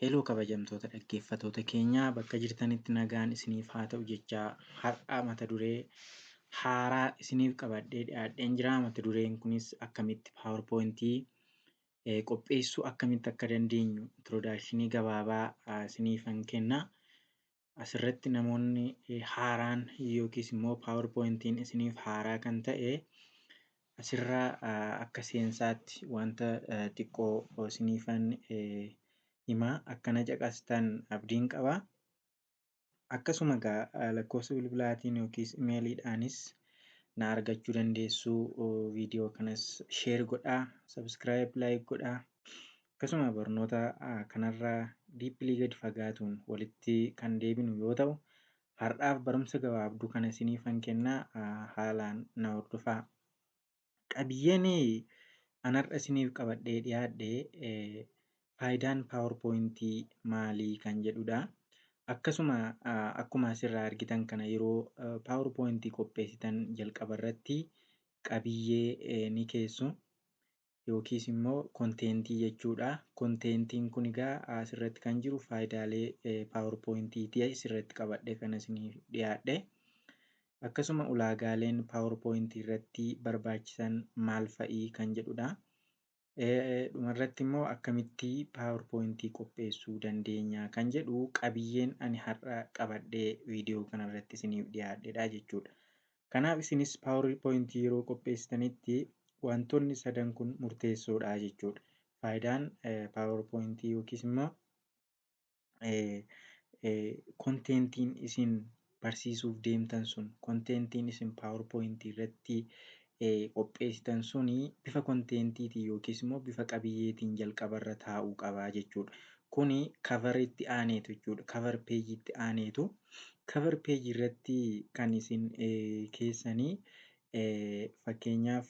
Hello kabajamtoota dhaggeeffattoota keenyaa, bakka jirtanitti nagaan isiniif haa ta'u jechaa, har'a mata duree haaraa isiniif qabadhee dhiyaadheen jira. Mata dureen kunis akkamitti PowerPointii qopheessuu akkamitti akka dandeenyu introduction gabaabaa isiniifan kenna. Asirratti namoonni haaraan yookiis immoo PowerPointiin isiniif haaraa kan ta'e, asirraa akka seensaatti wanta xiqqoo isiniifan himaa, akkana caqastan abdiin qaba. Akkasuma egaa lakkoofsa bilbilaatiin yookiis imeeliidhaanis na argachuu dandeessu. Viidiyoo kanas share godhaa, subscribe, like godhaa. Akkasuma barnoota kanarraa deeply gadi fagaatuun walitti kan deebinu yoo ta'u, har'aaf barumsa gabaabduu kana isiniifan kennaa, haalaan na hordofaa. Qabiyyeen an har'a isiniif qabadhee dhiyaadhe faayidaan PowerPointii maalii kan jedhudha. Akkasuma akkuma asirraa argitan kana, yeroo PowerPointii qopheessitan jalqaba irratti qabiyyee ni keessu yookiis immoo contentii jechuudha. Contentiin kun egaa asirratti kan jiru faayidaalee PowerPointiiti asirratti qabadhee kan isiniif dhiyaadhe. Akkasuma ulaagaaleen PowerPointii irratti barbaachisan maal fa'ii kan jedhudha. Dhumarratti immoo akkamitti PowerPointii qopheessuu dandeenya kan jedhu qabiyyeen ani har'a qabadhee viidiyoo kanarratti isiniif dhiyaadhedha jechuudha. Kanaaf isinis PowerPointii yeroo qopheessitanitti wantoonni sadan kun murteessoodha jechuudha. Faayidaan PowerPointii yookiis immoo contentiin isin barsiisuuf deemtan sun, contentiin isin PowerPointii irratti qopheessitan suni bifa contentiitiin yookiis immoo bifa qabiyyeetiin jalqabarra taa'uu qabaa jechuudha. Kuni coveritti aaneetu jechuudha. Cover pageitti aaneetu. Cover pageii irratti kan isin keessanii, fakkeenyaaf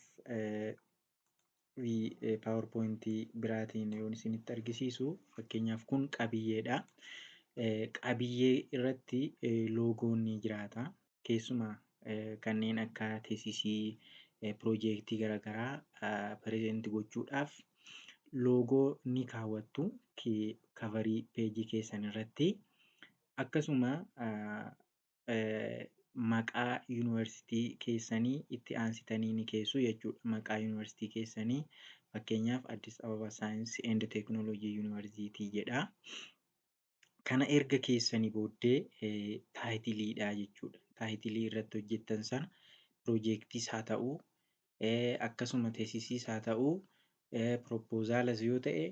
PowerPointii biraatiin yoon isinitti argisiisu, fakkeenyaaf kun qabiyyeedha. Qabiyyee irratti logoon ni jiraata. Keessumaa kanneen akka thesisii, piroojeektii garaagaraa present gochuudhaaf logo ni kaawwattu coverii pageii keessan irratti. Akkasuma maqaa yuunivarsiitii keessanii itti aansitanii ni keessu jechuudha. Maqaa yuunivarsiitii keessanii, fakkeenyaaf Addis Ababa Science and Technology University jedha. Kana erga keessanii booddee titleiidha jechuudha. Titleii irratti hojjettan sana, piroojeektiis haa ta'uu, akkasuma thesisiis haa ta'uu, proposalas yoo ta'e,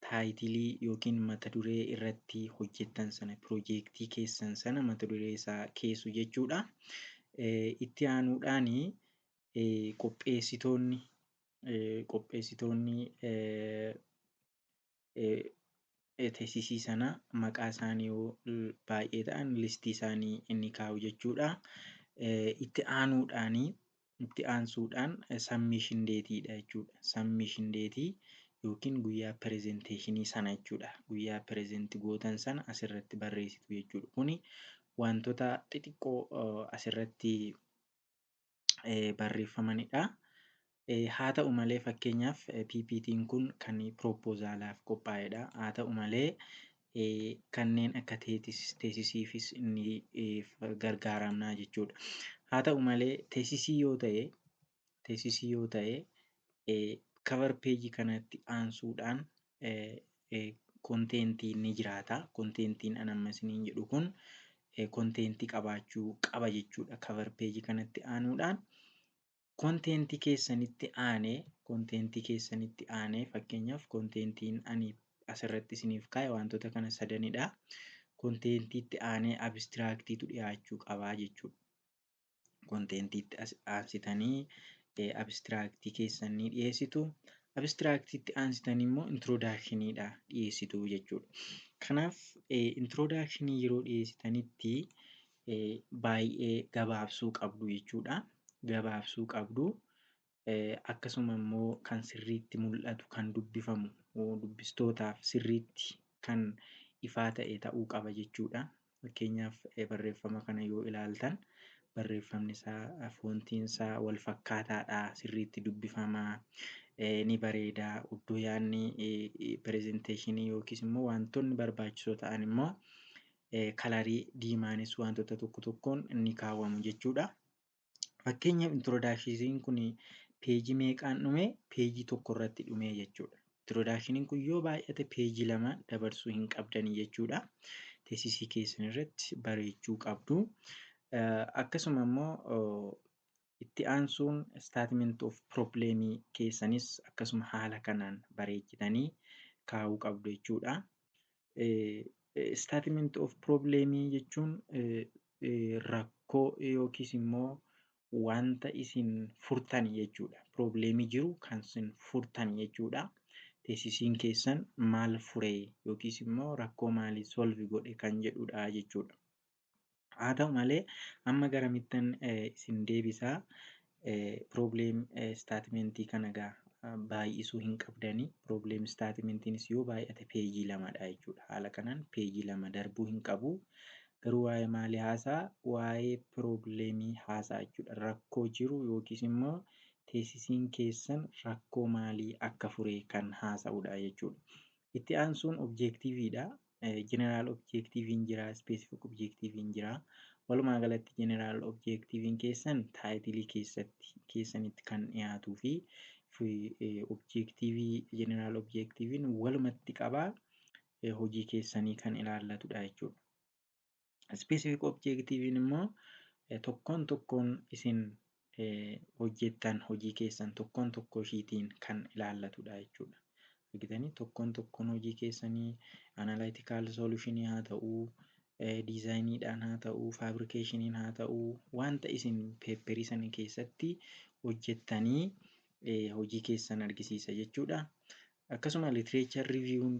titleii yookiin mata duree irratti hojjettan sana, piroojeektii keessan sana mata duree isaa keessu jechuudha. Itti aanuudhaan qopheessitoonni thesisii sana maqaa isaanii yoo baay'ee ta'an listii isaanii inni kaa'u jechuudha. Itti aansuudhaan submission dateiidha jechuudha. Submission dateii yookiin guyyaa presentationii sana jechuudha. Guyyaa present gootan sana asirratti barreessitu jechuudha. Kuni wantoota xixiqqoo asirratti barreeffamanidha. Haa ta'u malee, fakkeenyaaf PPT'n kun kan proposalaaf qophaa'edha. Haa ta'u malee, kanneen akka thesisiifis ni gargaaramna jechuudha. Haa ta'u malee, thesisii yoo ta'e cover pageii kanatti aansuudhaan contentiin ni jiraata. Contentiin an amma isiniin jedhu kun contentii qabaachuu qaba jechuudha. Cover pageii kanatti aanuudhaan contentii keessanitti aanee, fakkeenyaaf contentiin ani asirratti isiniif kaa'e wantoota kana sadanidha. Contentiitti aanee abstractiitu dhiyaachuu qabaa jechuudha. Contentiitti aansitanii abstractii keessan ni dhiyeessitu. Abstractiitti aansitanii immoo introductioniidha dhiyeessitu jechuudha. Kanaaf introductionii yeroo dhiyeessitanitti baay'ee gabaabsuu qabdu jechuudha. Gabaabsuu qabdu. Akkasuma immoo kan sirriitti mul'atu, kan dubbifamu, dubbistootaaf sirriitti kan ifaa ta'e ta'uu qaba jechuudha. Fakkeenyaaf barreeffama kana yoo ilaaltan Barreeffamni isaa, foontiin isaa wal fakkaataadha. Sirriitti dubbifamaa, ni bareeda. Iddoo yaadni pirezenteeshinii yookiis immoo wantoonni barbaachisoo ta'an immoo kalarii diimaanis wantoota tokko tokkoon ni kaawwamu jechuudha. Fakkeenyaaf introdaakshiniin kun peejii meeqaan dhume? Peejii tokko irratti dhume jechuudha. Introdaakshiniin kun yoo baay'ate peejii 2 dabarsuu hin qabdanii jechuudha. Teessisii keessan irratti bareechuu qabdu. Akkasuma immoo itti aansuun statement of problemii keessanis akkasuma haala kanaan bareechitanii kaa'uu qabdu jechuudha. Statement of problemii jechuun rakkoo yookiis immoo wanta isin furtan jechuudha. Probleemii jiru kan isin furtan jechuudha. Teessisiin keessan maal furee yookiis immoo rakkoo maalii solve godhe kan jedhudha jechuudha. Haa ta'u malee amma garamittan isin deebisaa? Probleem statementii kana egaa baay'isuu hin qabdanii. Probleem statementiinis yoo baay'ate peejii 2dha jechuudha. Haala kanaan peejii 2 darbuu hin qabu. Garuu waa'ee maalii haasa'a? Waa'ee probleemii haasa'a jechuudha. Rakkoo jiru yookiis immoo teessisiin keessan rakkoo maalii akka fure kan haasa'udha jechuudha. Itti aansuun objektiiviidha. Jeneraal objektiiviin jira, specific objektiiviin jira. Walumaa galatti jeneraal objektiiviin keessan taayitilii keessanitti kan dhiyaatuu fi objektiivii jeneraal objektiiviin walumatti qabaa hojii keessanii kan ilaallatudha jechuudha. Specific objektiiviin immoo tokkoon tokkoon isin hojjettan hojii keessan tokkoon tokkoo ishiitiin kan ilaallatudha jechuudha. Argitanii, tokkoon tokkoon hojii keessanii analytical solutionii haa ta'uu, diizaayiniidhaan haa ta'uu, faabrikeeshiniin haa ta'uu, wanta isin peeperii sana keessatti hojjettanii hojii keessan argisiisa jechuudha. Akkasuma literature review'n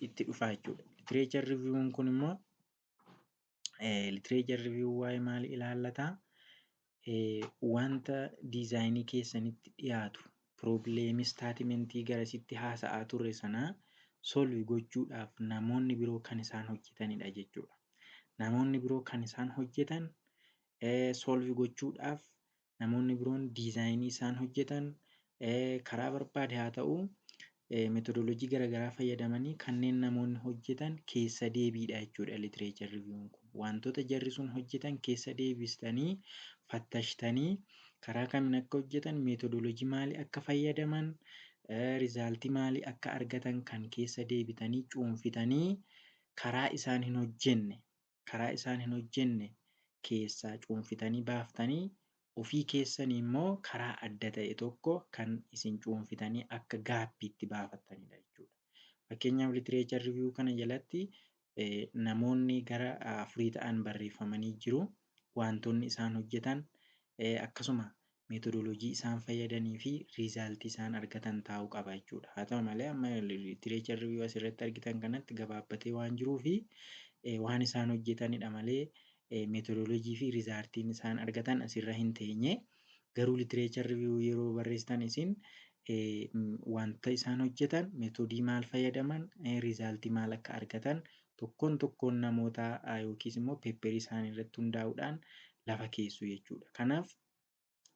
itti dhufa jechuudha. Literature review'n kun immoo, literature review waa'ee maalii ilaallata? Wanta diizaayinii keessanitti dhiyaatu, probleemii statementii garasitti haasa'aa turre sanaa solve gochuudhaaf namoonni biroo kan isaan hojjetanidha jechuudha. Namoonni biroo kan isaan hojjetan solve gochuudhaaf, namoonni biroon diizaayinii isaan hojjetan karaa barbaade haa ta'u, meetodoloojii garaagaraa fayyadamanii kanneen namoonni hojjetan keessa deebiidha jechuudha literature review'n kun. Wantoota jarri sun hojjetan keessa deebistanii fattashtanii, karaa kamiin akka hojjetan, meetodoloojii maalii akka fayyadaman, rizaaltii maalii akka argatan kan keessa deebitanii cuunfitanii, karaa isaan hin hojjenne keessaa cuunfitanii baaftanii, ofii keessanii immoo karaa adda ta'e tokko kan isin cuunfitanii akka gaappiitti baafattanidha jechuudha. Fakkeenyaaf literature review kana jalatti namoonni gara 4 ta'an barreeffamanii jiru. Wantoonni isaan hojjetan, akkasuma meetodoloojii isaan fayyadanii fi riizaaltii isaan argatan taa'uu qaba jechuudha. Haa ta'u malee amma literature review asirratti argitan kanatti gabaabbatee waan jiruufi waan isaan hojjetanidha malee meetodoloojii fi riizaaltiin isaan argatan asirra hin teenye. Garuu literature review yeroo barreessitan isin wanta isaan hojjetan, meetodii maal fayyadaman, riizaaltii maal akka argatan tokkoon tokkoon namoota yookiis immoo peepperii isaanii irratti hundaa'uudhaan lafa keessu jechuudha. Kanaaf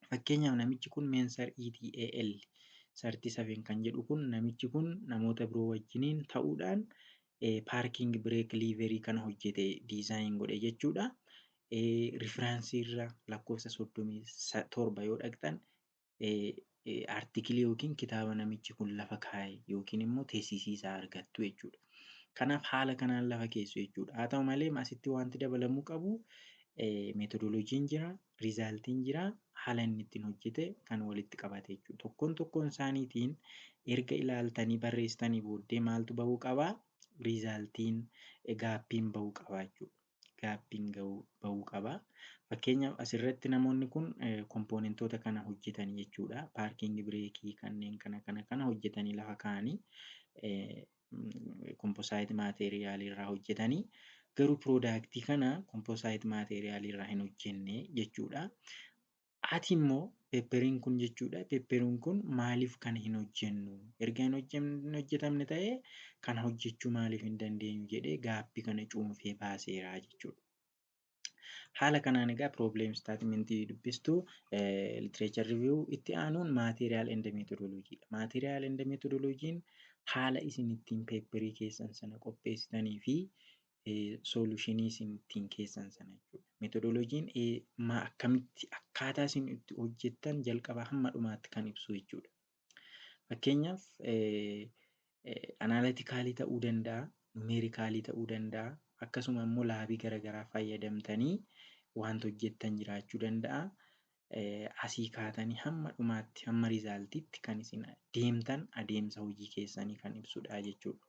fakkeenyaaf namichi kun Meensar ETAL 37 kan jedhu kun, namichi kun namoota biroo wajjiniin ta'uudhaan parking brake leverii kana hojjete, design godhe jechuudha. Rifiraansii irra lakkoofsa 37 yoo dhaqxan artikilii yookiin kitaaba namichi kun lafa kaa'e yookiin immoo teessisii isaa argattu jechuudha. Kanaaf haala kanaan lafa keessu jechuudha. Haa ta'u malee asitti wanti dabalamuu qabu meetodoloojiin jira, riizaaltiin jira, haala inni ittiin hojjete kan walitti qabate jechuudha. Tokkoon tokkoon isaaniitiin erga ilaaltanii barreessitanii booddee maaltu bahuu qabaa? Riizaaltiin, gaappiin bahuu qaba jechuudha. Gaappiin bahuu qaba. Fakkeenyaaf asirratti namoonni kun kompoonentoota kana hojjetanii jechuudha. Parking brakeii kanneen kana kana kana hojjetanii lafa kaa'anii, composite materialii irraa hojjetanii, garuu piroodaaktii kana composite materialii irraa hin hojjenne jechuudha. Ati immoo peepperiin kun jechuudha. Peepperiin kun maaliif kana hin hojjennu? Erga hin hojjetamne ta'ee kana hojjechuu maaliif hin dandeenyu jedhee gaappii kana cuunfee baaseera jechuudha. Haala kanaan egaa problem statementii dubbistu, literature review itti aanuun material and methodology dha. Material and methodology'n haala isin ittiin paperii keessan sana qopheessitanii fi solutionii isin ittiin keessan sana jechuudha. Methodology'n akkamitti akkaataa isin itti hojjettan jalqabaa hamma dhumaatti kan ibsu jechuudha. Fakkeenyaaf, analyticalii ta'uu danda'a, numericalii ta'uu danda'a, akkasuma immoo labii garaagaraa fayyadamtanii wanta hojjettan jiraachuu danda'a. Asii kaatanii hamma dhumaatti, hamma resultiitti kan isin deemtan adeemsa hojii keessanii kan ibsudha jechuudha.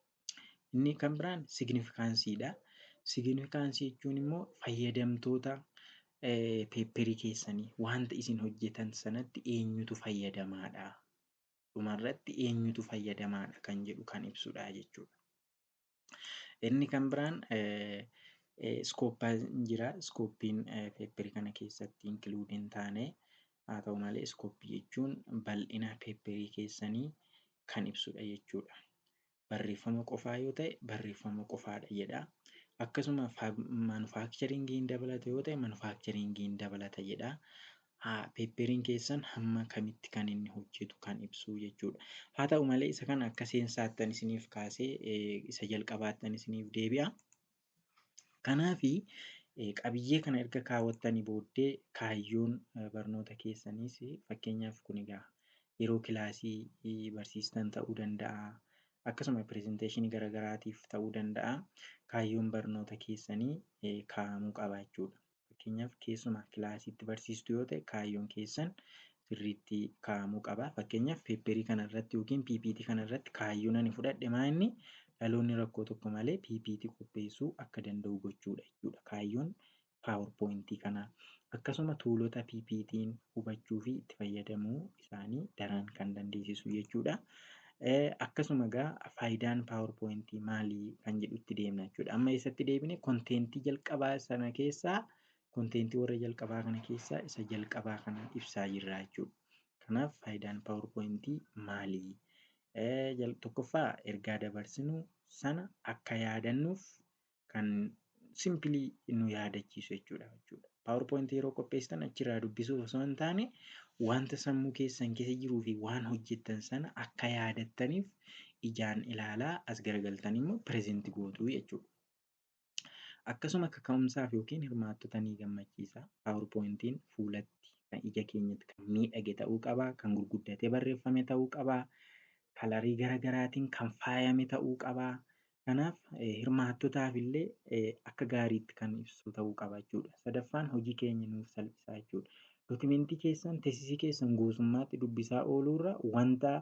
Inni kan biraan significanceiidha. Significanceii jechuun immoo fayyadamtoota paperii keessanii, wanta isin hojjetan sanatti eenyutu fayyadamaadha? Dhumarratti eenyutu fayyadamaadha kan jedhu kan ibsudha jechuudha. Inni kan biraan scopaan jira. Scopeiin paperii kana keessatti include hin taane, haa ta'u malee scopeii jechuun bal'ina paperii keessanii kan ibsudha jechuudha. Barreeffama qofaa yoo ta'e, barreeffama qofaadha jedha. Akkasuma manufacturingiin dabalata yoo ta'e, manufacturingiin dabalata jedha. Paperiin keessan hamma kamitti kan inni hojjetu kan ibsu jechuudha. Haa ta'u malee isa kana akka seensaattan isiniif kaasee isa jalqabaattan isiniif deebi'a. Kanaafi qabiyyee kana erga kaawwattanii booddee kaayyoon barnoota keessaniis, fakkeenyaaf kun egaa yeroo classii barsiistan ta'uu danda'a. Akkasuma presentationii garaagaraatiif ta'uu danda'a. Kaayyoon barnoota keessanii kaa'amuu qaba jechuudha. Fakkeenyaaf, keessumaa classiitti barsiistu yoo ta'e, kaayyoon keessan sirriitti kaa'amuu qaba. Fakkeenyaaf, paperii kanarratti yookiin PPT kanarratti kaayyoon ani fudhadhe maa inni dhaloonni rakkoo tokko malee PPT qopheessuu akka danda'u gochuudha jechuudha. Kaayyoon PowerPointii kanaa. Akkasuma toolota PPT'n hubachuu fi itti fayyadamuu isaanii daran kan dandeessisu jechuudha. Akkasuma egaa faayidaan PowerPointii maalii kan jedhutti deemna jechuudha. Amma eessatti deebine? Contentii jalqabaa sana keessaa, contentii warra jalqabaa kana keessaa isa jalqabaa kana ibsaa jirra jechuudha. Kanaaf faayidaan PowerPointii maalii? Tokkoffaa, ergaa dabarsinu sana akka yaadannuuf kan simply nu yaadachiisu jechuudha. PowerPointii yeroo qopheessitan achirraa dubbisuu osoo hin taane, wanta sammuu keessan keessa jiruu fi waan hojjettan sana akka yaadattaniif ijaan ilaalaa as garagaltanii immoo present gootu jechuudha. Akkasuma kaka'umsaaf yookiin hirmaattota ni gammachiisa. PowerPointiin fuulatti kan ija keenyatti kan miidhage ta'uu qaba. Kan gurguddatee barreeffame ta'uu qaba. Colorii garaagaraatiin kan faayame ta'uu qaba. Kanaaf hirmaattotaaf illee akka gaariitti kan ibsu ta'uu qaba jechuudha. Sadaffaan, hojii keenya nuuf salphisa jechuudha. Documentii keessan, thesisii keessan guutummaatti dubbisaa ooluurra wanta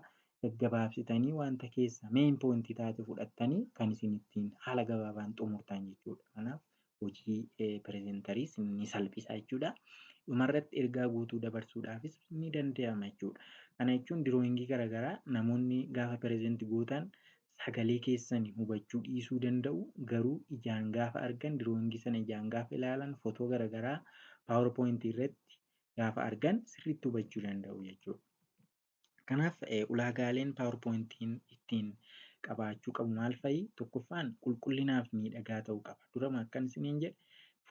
gaggabaabsitanii wanta keessa main pointii taate fudhattanii kan isin ittiin haala gabaabaan xumurtan jechuudha. Kanaaf hojii presenteriis ni salphisa jechuudha. Dhumarratti ergaa guutuu dabarsuudhaafis ni danda'ama jechuudha. Kana jechuun drawingii garaagaraa namoonni gaafa present gootan sagalee keessan hubachuu dhiisuu danda'u. Garuu ijaan gaafa argan, drawingii sana ijaan gaafa ilaalan, footoo garaagaraa PowerPointii irratti gaafa argan sirriitti hubachuu danda'u jechuudha. Kanaaf ulaagaaleen PowerPointiin ittiin qabaachuu qabu maal fa'i? Tokkoffaan, qulqullinaaf miidhagaa ta'uu qaba. Duruma akkan isiniin jedhe,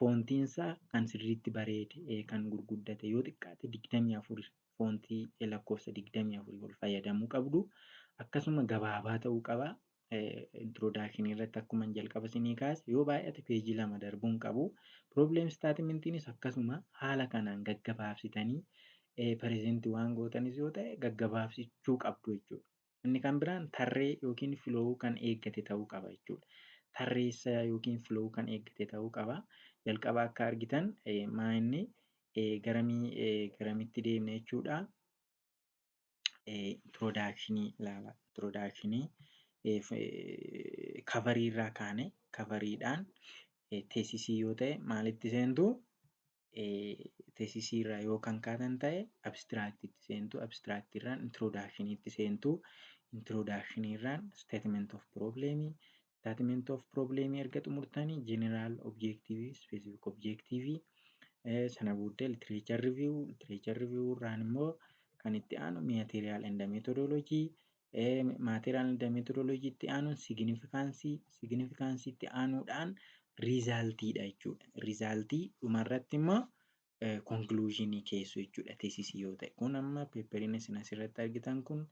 fontiinsaa kan sirriitti bareede, kan gurguddate, yoo xiqqaate 24, fontii lakkoofsa 24 ol fayyadamuu qabdu. Akkasuma gabaabaa ta'uu qaba. Introductionii irratti akkuma jalqaba isinii kaase, yoo baay'ate pageii 2 darbuu hin qabu. Problem statementiinis akkasuma haala kanaan gaggabaabsitanii presentii waan gootanis yoo ta'e gaggabaabsachuu qabdu jechuudha. Inni kan biraan tarree yookiin flowuu kan eeggate ta'uu qaba jechuudha. Tarreessa yookiin flowuu kan eeggate ta'uu qaba. Jalqaba akka argitan maa inni garamii garamitti deemna jechuudha. Introductionii ilaala. Introductionii coverii irraa kaane, coveriidhaan thesisii yoo ta'e maalitti seentu? Thesisii irraa yoo kan kaatan ta'e abstractiitti seentu, abstractii irraan introductioniitti seentu, introductionii irraan statement of problemii, statement of problemii erga xumurtanii general objectiveii, specific objectiveii, sana booddee literature review, literature review irraan immoo kan itti aanu material and methodology, material and methodology itti aanuun significanceii, significanceii itti aanuudhaan Resultiidha jechuudha. Resultii dhumarratti immoo conclusionii keessu jechuudha thesisii yoo ta'e. Kun amma paperiin isin asirratti argitan kun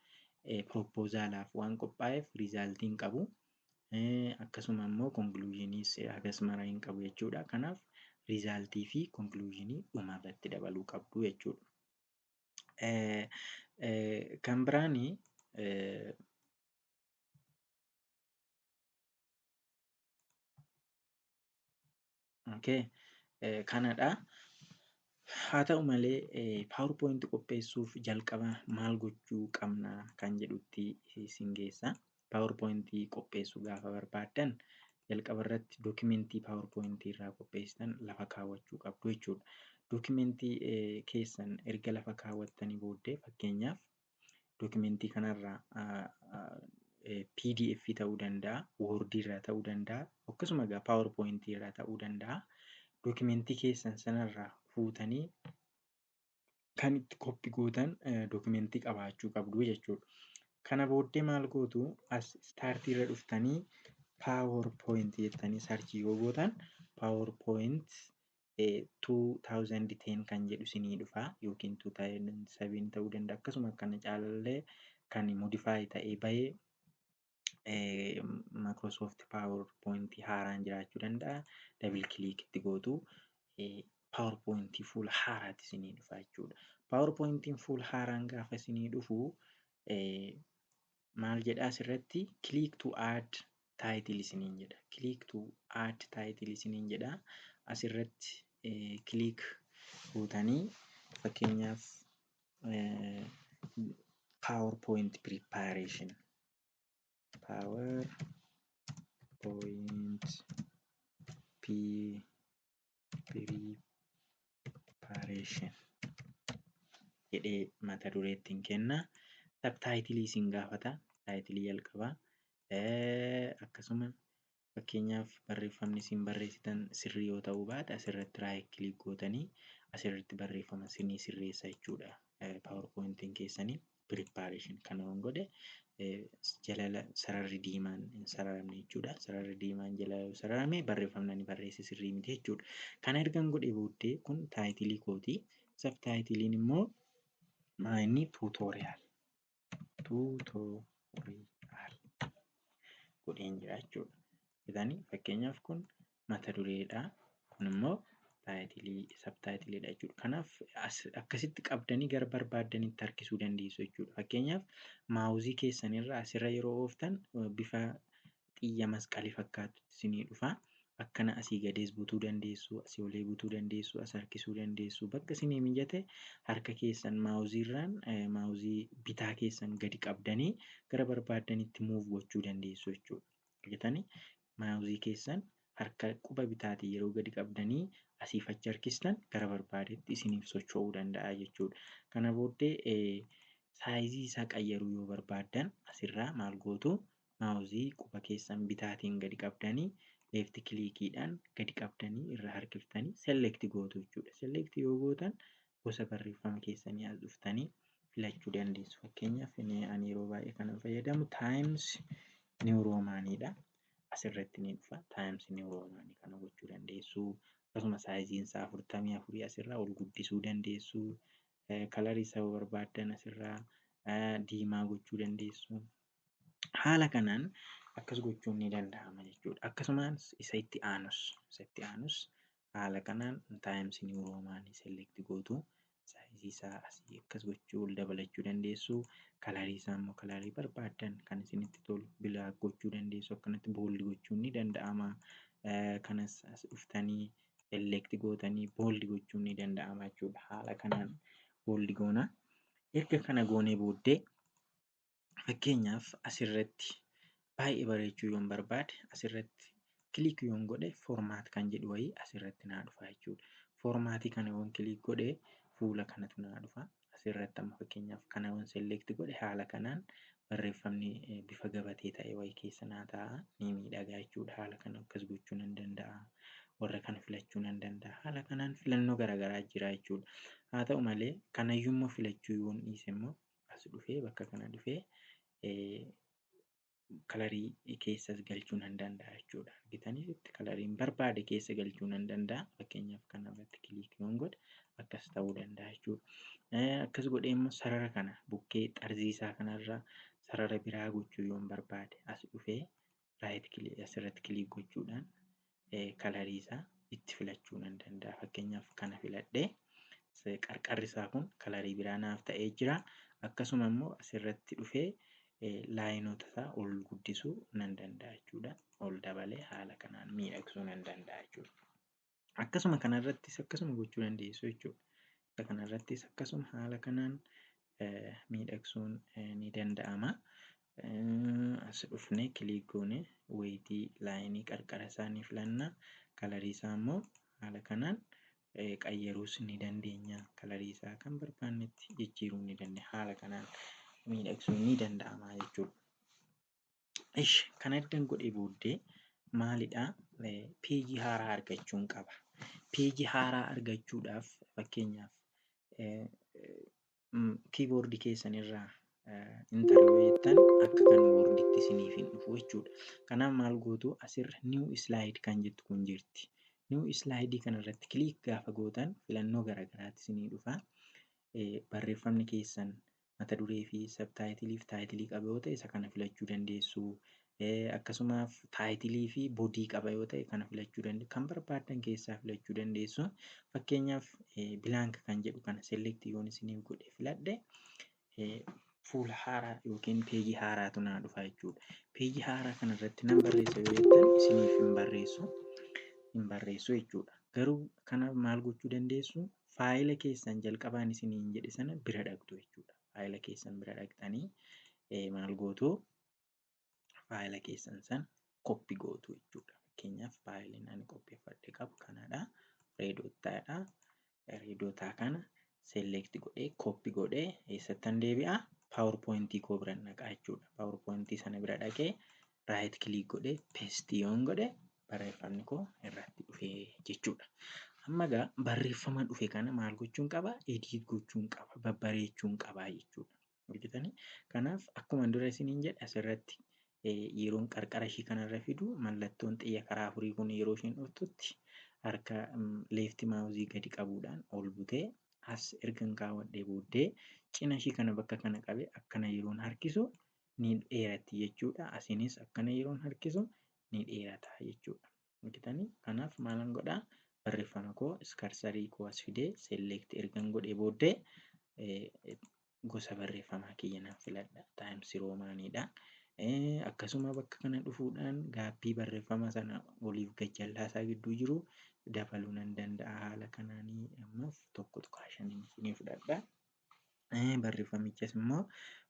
proposalaaf waan qophaa'eef resultii hin qabu. Akkasuma immoo conclusioniis hagas mara hin qabu jechuudha. Kanaaf resultii fi conclusionii dhumarratti dabaluu qabdu jechuudha. Kan biraani okay, kanadha. Haa ta'u malee PowerPoint qopheessuuf jalqaba maal gochuu qabna kan jedhutti isin geessa. PowerPoint qopheessuu gaafa barbaaddan jalqaba irratti documentii PowerPoint irraa qopheessitan lafa kaawwachuu qabdu jechuudha. Documentii keessan erga lafa kaawwattanii booddee, fakkeenyaaf documentii kanarraa PDF ta'uu danda'a, Word irraa ta'uu danda'a, akkasuma egaa PowerPoint irraa ta'uu danda'a. Documentii keessan sanarraa fuutanii kan itti copy gootan documentii qabaachuu qabdu jechuudha. Kana booddee maal gootu? As startii irra dhuftanii PowerPoint jettanii search yoo gootan PowerPoint 2010 kan jedhu isinii dhufa yookiin 2007 ta'uu danda'a. Akkasuma kana caalallee kan modify ta'ee bahee Microsoft PowerPoint haaraan jiraachuu danda'a. Double click itti gootu, PowerPoint fuula haaraatti isinii dhufa jechuudha. PowerPointiin fuula haaraan gaafa isinii dhufu maal jedhaa? Asirratti "click to add title" isiniin jedha. "Click to add title" isiniin jedha. Asirratti click gootanii fakkeenyaaf PowerPoint preparation, PowerPoint preparation jedhee mata duree ittiin kenna. Subtitlii isin gaafata. Titlii jalqabaa. Akkasuma fakkeenyaaf barreeffamni isin barreessitan sirrii yoo ta'uu baate asirratti right click gootanii asirratti barreeffama isinii sirreessa jechuudha. PowerPointiin keessanii preparation kana yoon godhe jala sararri diimaan hin sararamne jechuudha. Sararri diimaan jala yoo sararame barreeffamni ani barreesse sirrii miti jechuudha. Kana ergan godhee booddee kun titlii kooti. Subtitliin immoo maa inni? Tutorial. Tutorial godheen jira jechuudha. Bitanii fakkeenyaaf kun mata dureedha. Kun immoo titlii subtitliidha jechuudha. Kanaaf akkasitti qabdanii gara barbaaddanitti harkisuu dandeessu jechuudha. Fakkeenyaaf mouseii keessanirra asirra yeroo ooftan bifa xiyya masqalii fakkaatutti isinii dhufa. Akkana asii gadees butuu dandeessu, asii olee butuu dandeessu, as harkisuu dandeessu. Bakka isinii mijate harka keessan mouseiirraan mouseii bitaa keessan gadi qabdanii gara barbaaddanitti move gochuu dandeessu jechuudha. Argitanii, mouseii keessan harka quba bitaatiin yeroo gadi qabdanii asiif achi harkistan gara barbaadetti isiniif socho'uu danda'a jechuudha. Kana booddee sizeii isaa qayyaruu yoo barbaaddan asirraa maal gootu? Mouseii quba keessan bitaatiin gadi qabdanii left clickiidhaan gadi qabdanii irra harkiftanii select gootu jechuudha. Select yoo gootan gosa barreeffama keessanii as dhuftanii filachuu dandeessu. Fakkeenyaaf ani yeroo baay'ee kanan fayyadamu Times New Romaniidha. Asirratti ni dhufa. Times New Romanii kana gochuu dandeessu. Akkasuma sizeiin isaa 44 asirraa ol guddisuu dandeessu. Colorii isaa yoo barbaaddan asirraa diimaa gochuu dandeessu. Haala kanaan akkas gochuun ni danda'ama jechuudha. Akkasumas isa itti aanus haala kanaan Times New Romanii select gootu. Sizeii isaa asii akkas gochuu ol dabalachuu dandeessu. Colorii isaa immoo colorii barbaaddan kan isinitti tolu black gochuu dandeessu. Akkanatti bold gochuun ni danda'ama. Kanas as dhuftanii select gootanii bold gochuun ni danda'ama jechuudha. Haala kanaan bold goona. Erga kana goonee booddee fakkeenyaaf asirratti baay'ee bareechuu yoon barbaade asirratti click yoon godhe format kan jedhu wayii asirratti naa dhufa jechuudha. Formatii kana yoon click godhe fuula kanatu naa dhufa. Asirratti amma fakkeenyaaf kana yoon select godhe haala kanaan barreeffamni bifa gabatee ta'e wayii keessa naa taa'a. Ni miidhaga jechuudha. Haala kana akkas gochuu nan danda'a. Warra kana filachuu nan danda'a. Haala kanaan filannoo garaagaraa jira jechuudha. Haa ta'u malee kanayyuu immoo filachuu yoon dhiise immoo as dhufee bakka kana dhufee Colorii keessas galchuu nan danda'a jechuudha. Argitanitti coloriin barbaade keessa galchuu nan danda'a. Fakkeenyaaf kanarratti click yoon godhe akkas ta'uu danda'a jechuudha. Akkas godhee immoo sarara kana bukkee xarzii isaa kanarra sarara biraa gochuu yoon barbaade as dhufee right asirratti click gochuudhaan colorii isaa itti filachuu nan danda'a. Fakkeenyaaf kana filadhee qarqarri isaa kun colorii biraa naaf ta'ee jira. Akkasuma immoo asirratti dhufee lineoota isaa ol guddisuu nan danda'a jechuudha. Ol dabalee haala kanaan miidhagsuu nan danda'a jechuudha. Akkasuma kanarrattis akkasuma gochuu dandeessu jechuudha. Isa kanarrattis akkasuma haala kanaan miidhagsuun ni danda'ama. As dhufnee click goonee weightii lineii qarqara isaa ni filanna. Colorii isaa immoo haala kanaan qayyaruus ni dandeenya. Colorii isaa kan barbaannetti jijjiiruu ni dandeenya. Haala kanaan miidhagsuun ni danda'ama jechuudha. Ishi kana eddan godhee booddee maalidhaa, pageii haaraa argachuun qaba. Pageii haaraa argachuudhaaf fakkeenyaaf keyboardii keessanirraa enter yoo jettan akka kan Worditti isiniif hin dhufu jechuudha. Kanaaf maal gootu? Asirra new slide kan jettu kun jirti. New slide kanarratti click gaafa gootan filannoo garaagaraatu isinii dhufa. Barreeffamni keessan mata duree fi subtitleii fi titleii qaba yoo ta'e isa kana filachuu dandeessu. Akkasumas titleii fi bodyii qaba yoo ta'e kana filachuu dandeessu. Kan barbaaddan keessaa filachuu dandeessu. Fakkeenyaaf blank kan jedhu kana select yoon isiniif godhe filadhe, fuula haaraa yookiin pageii haaraatu naa dhufa jechuudha. Pageii haaraa kanarratti nan barreessa yoo jettan isiniif hin barreessu. Hin barreessu jechuudha. Garuu kanaaf maal gochuu dandeessu? Faayila keessan jalqabaan isiniin jedhe sana bira dhaqxu jechuudha. Faayila keessan bira dhaqxanii maal gootu? Faayila keessan sana copy gootu jechuudha. Fakkeenyaaf faayiliin ani qopheeffadhe qabu kanadha. Reedotaadha. Reedotaa kana select godhee copy godhee eessattan deebi'aa? PowerPointii koo biran dhaqaa jechuudha. PowerPointii sana bira dhaqee right click godhee paste yoon godhe barreeffamni koo irratti dhufee jechuudha. Amma egaa barreeffama dhufe kana maal gochuun qabaa? Edit gochuun qaba. Babbareechuun qabaa jechuudha. Argitanii? Kanaaf akkuma dura isiniin jedhe asirratti yeroon qarqara ishii kanarra fidu mallattoon xiyya karaa afurii kun yeroo isheen dhuftutti harka left mouseii gadi qabuudhaan ol butee as ergan kaawwadhee booddee cina ishii kana bakka kana qabee akkana yeroon harkisu ni dheeratti jechuudha. Asiinis akkana yeroon harkisu ni dheerata jechuudha. Argitanii? Kanaaf maalan godhaa? Barreeffama koo cursorii koo as fidee select ergan godhee booddee gosa barreeffamaa kiyya nan filadha. Times Romaniidha. Akkasuma bakka kana dhufuudhaan gapii barreeffama sana oliif gajjallaa isaa gidduu jiru dabaluu nan danda'a. Haala kanaanii ammaaf 1.5 isinii fudhadha. Barreeffamichas immoo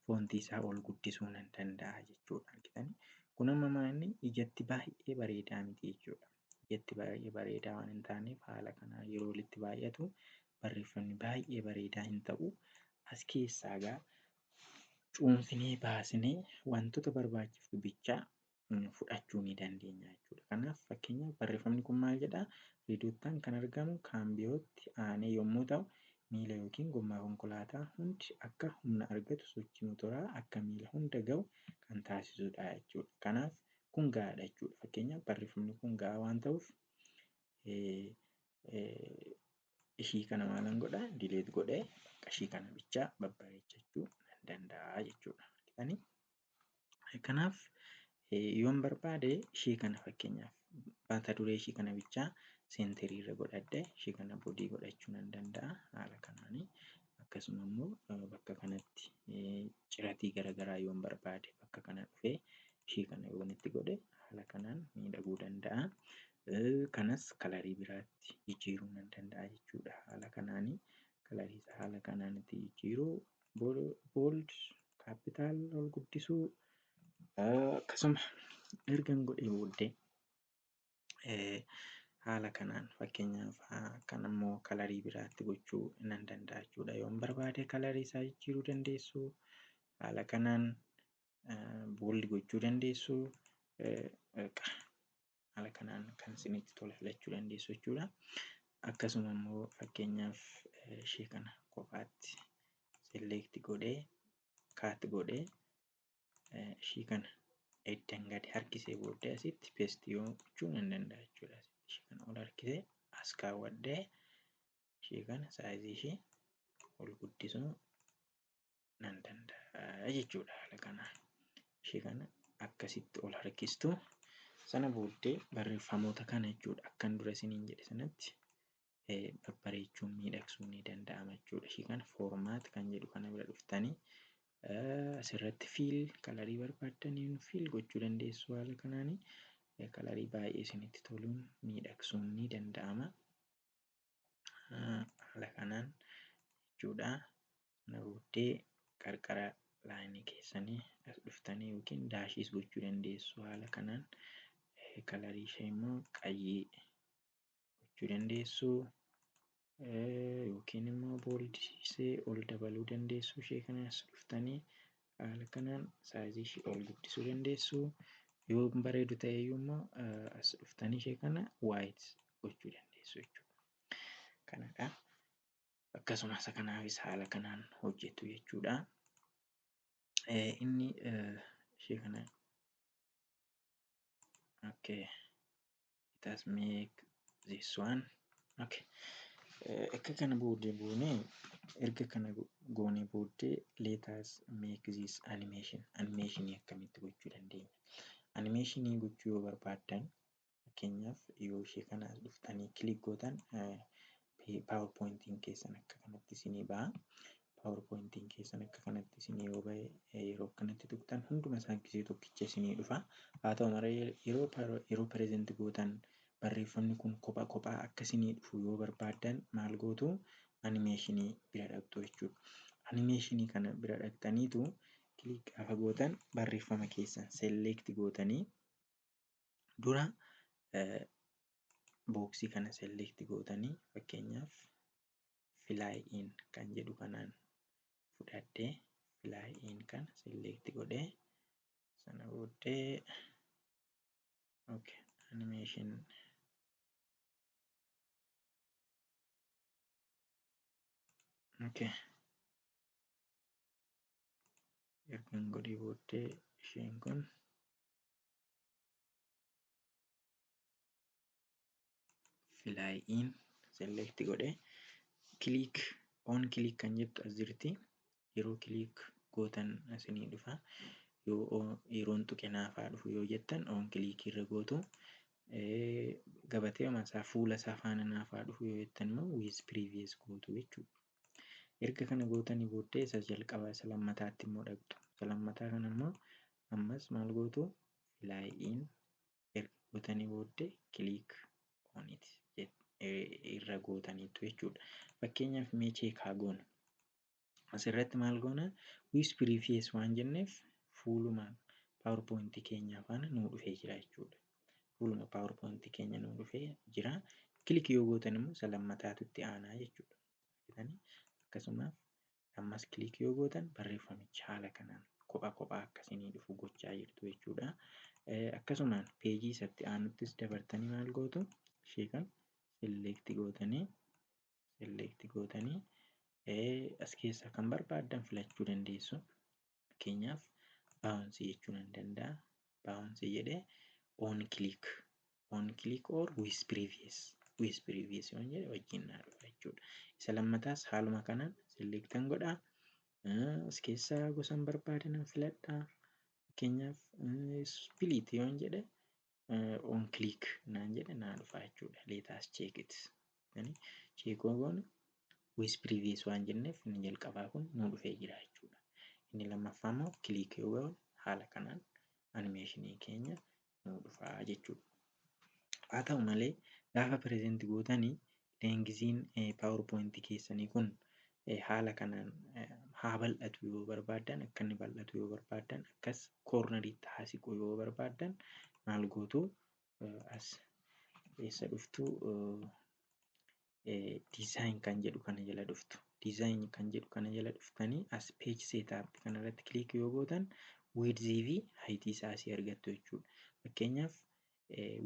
fontii isaa ol guddisuu nan danda'a jechuudha. Argitanii? Kun amma maali ijatti baay'ee bareedaa miti jechuudha. Ijatti baay'ee bareedaa waan hin taaneef haala kanaan yeroo walitti baay'atu barreeffamni baay'ee bareedaa hin ta'u. As keessaa egaa cuunfinee baasnee wantoota barbaachisu bichaa fudhachuu ni dandeenya jechuudha. Kanaaf fakkeenyaaf barreeffamni kun maal jedhaa? Reedoottaan kan argamu kaambiyootti aanee yommuu ta'u, miila yookiin gommaa konkolaataa hundi akka humna argatu sochii motoraa akka miila hunda gahu kan taasisudha jechuudha. Kanaaf kun gahaadha jechuudha. Fakkeenyaaf barreeffamni kun gahaa waan ta'uuf ishii kana maalan godhaa? Delete godhee ishii kana bichaa babbareechachuu nan danda'a jechuudha. Kanaaf yoon barbaade ishii kana fakkeenyaaf mata duree ishii kana bichaa centerii irra godhadhee ishii kana bodyii godhachuu nan danda'a haala kanaanii. Akkasuma immoo bakka kanatti ciratii garaagaraa yoon barbaade bakka kana dhufee ishii kana yoon itti godhe haala kanaan miidhaguu danda'a. Kanas colorii biraatti jijjiiruu nan danda'a jechuudha. Haala kanaanii colorii isaa haala kanaan itti jijjiiruu, bold, capital ol guddisuu akkasuma ergan godhee booddee haala kanaan fakkeenyaaf kan immoo colorii biraatti gochuu nan danda'a jechuudha. Yoon barbaade colorii isaa jijjiiruu dandeessu. Haala kanaan bold gochuu dandeessu. Haala kanaan kan isinitti tole filachuu dandeessu jechuudha. Akkasuma immoo fakkeenyaaf ishee kana kophaatti select godhee cut godhee ishii kana Eddan gadi harkisee booddee asitti paste yoo gochuu nan danda'a jechuudha. Ishee kana ol harkisee as kaawwadhee ishee kana size ishee ol guddisuu nan danda'a jechuudha haala kanaan. Ishee kana akkasitti ol harkistu. Sana booddee barreeffamoota kana jechuudha akkan dura isiniin jedhe sanatti babbareechuun miidhagsuun ni danda'ama jechuudha. Ishee kana format kan jedhu kana bira dhuftanii asirratti fill color barbaaddaniin fill gochuu dandeessu haala kanaanii. Color baay'ee isinitti toluun miidhagsuun ni danda'ama. Haala kanaan jechuudha. Sana booddee qarqara line keessanii as dhuftanii yookiin dashiis gochuu dandeessu haala kanaan. Color ishee immoo qayyii gochuu dandeessu. Yookiin immoo bold ishee ol dabaluu dandeessu. Ishee kana as dhuftanii haala kanaan size ishee ol guddisuu dandeessu. Yoo hin bareedu ta'e immoo as dhuftanii ishee kana white gochuu dandeessu jechuudha. Kanadha. Akkasuma isa kanaafis haala kanaan hojjetu jechuudha. Inni ishee kana, okay, let us make this one, okay. Akka kana booddee goonee, erga kana goonee booddee, let us make this animation. Animationii akkamitti gochuu dandeenya? Animationii gochuu yoo barbaaddan, fakkeenyaaf yoo ishee kana as dhuftanii click gootan, PowerPointiin keessan akka kanatti isinii ba'a. PowerPointiin keessan akka kanatti isinii yoo ba'e, yeroo akkanatti tuqxan hunduma isaa gisee tokkicha isinii dhufa. Haa ta'u malee yeroo present gootan barreeffamni kun kophaa kophaa akka isinii dhufu yoo barbaaddan maal gootu? Animationii bira dhaqxu jechuudha. Animationii kana bira dhaqxaniitu click gaafa gootan barreeffama keessan select gootanii, dura box kana select gootanii, fakkeenyaaf fly in kan jedhu kanaan fudhadhee fly in kana select godhee, sana booddee, okay, animation, okay, ergan godhee booddee isheen kun fly in select godhee click on click kan jettu as jirti. Yeroo click gootan asinii dhufa. Yoo yeroon tuqe naafaa dhufu yoo jettan on click irra gootu. Gabatee isaa fuula isaa faana naafaa dhufu yoo jettan immoo with previous gootu jechuudha. Erga kana gootanii booddee isa jalqabaa isa lammataatti immoo dhaqxu. Isa lammataa kana immoo ammas maal gootu? Fly in erga gootanii booddee click on it irra gootaniitu jechuudha. Fakkeenyaaf mee check haa goonu. Asirratti maal goona? With previous waan jenneef fuuluma PowerPoint keenyaa faana nuu dhufee jira jechuudha. Fuuluma PowerPoint keenya nuu dhufee jira. Click yoo gootan immoo isa lammataatu itti aanaa jechuudha. Akkasuma ammas click yoo gootan barreeffamichi haala kanaan kophaa kophaa akkasinii dhufu gochaa jirtu jechuudha. Akkasumaan page isatti aanuttis dabartanii maal gootu? Ishee kan select gootanii as keessaa kan barbaaddan filachuu dandeessu. Fakkeenyaaf bounce jechuu nan danda'a. Bounce jedhee on click or with previous yoon jedhe wajjin naa dhufa jechuudha. Isa lammataas haaluma kanaan selectan godhaa. As keessaa gosan barbaade nan filadhaa. Fakkeenyaaf split yoon jedhe on click naan jedhe naa dhufa jechuudha. Let us check it. Check yoo goone with previous waan jenneef inni jalqabaa kun nuu dhufee jira jechuudha. Inni lammaffaa immoo click yoo goone haala kanaan animationii keenya nuu dhufaa jechuudha. Haa ta'u malee gaafa present gootanii lengthiin PowerPoint keessanii kun haala kanaan haa bal'atu yoo barbaaddan, akka inni bal'atu yoo barbaaddan, akkas corneriitti haa siqu yoo barbaaddan maal gootu? As eessa dhuftu? Design kan jedhu kana jala dhuftu. Design kan jedhu kana jala dhuftanii as page setup kanarratti click yoo gootan width fi height isaa asii argattu jechuudha. Fakkeenyaaf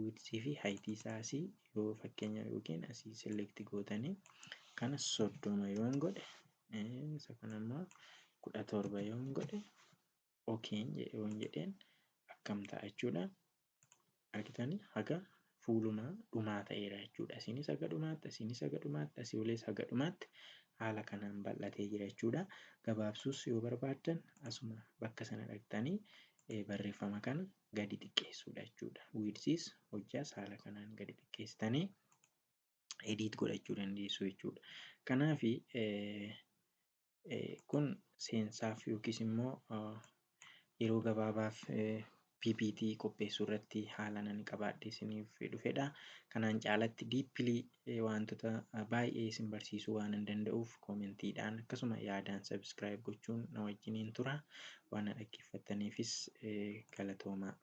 width fi height isaa asii yoo fakkeenyaaf yookiin asii select gootanii kana 30 yoon godhe, isa kana immoo 17 yoon godhe, okayn yoon jedheen akkana Akkam ta'a jechuudha. Argitanii, haga fuuluma dhumaa ta'eera jechuudha. Asiinis haga dhumaatti, asiinis haga dhumaatti, asii olees haga dhumaatti haala kanaan bal'atee jira jechuudha. Gabaabsuus yoo barbaaddan asuma bakka sana dhaqxanii barreeffama kana gadi xiqqeessuudha jechuudha. Width hojjaas haala kanaan gadi xiqqeessitanii edit godhachuu dandeessu jechuudha. Kanaafi kun seensaaf yookiis immoo yeroo gabaabaaf PPT qopheessuu irratti haala nan qabaadhe isiniif dhufedha. Kanaan caalatti deeply wantoota baay'ee isin barsiisuu waan hin danda'uuf commentiidhaan akkasuma yaadaan subscribe gochuun na wajjiniin tura. Waan na dhaggeeffattaniifis galatoomaa.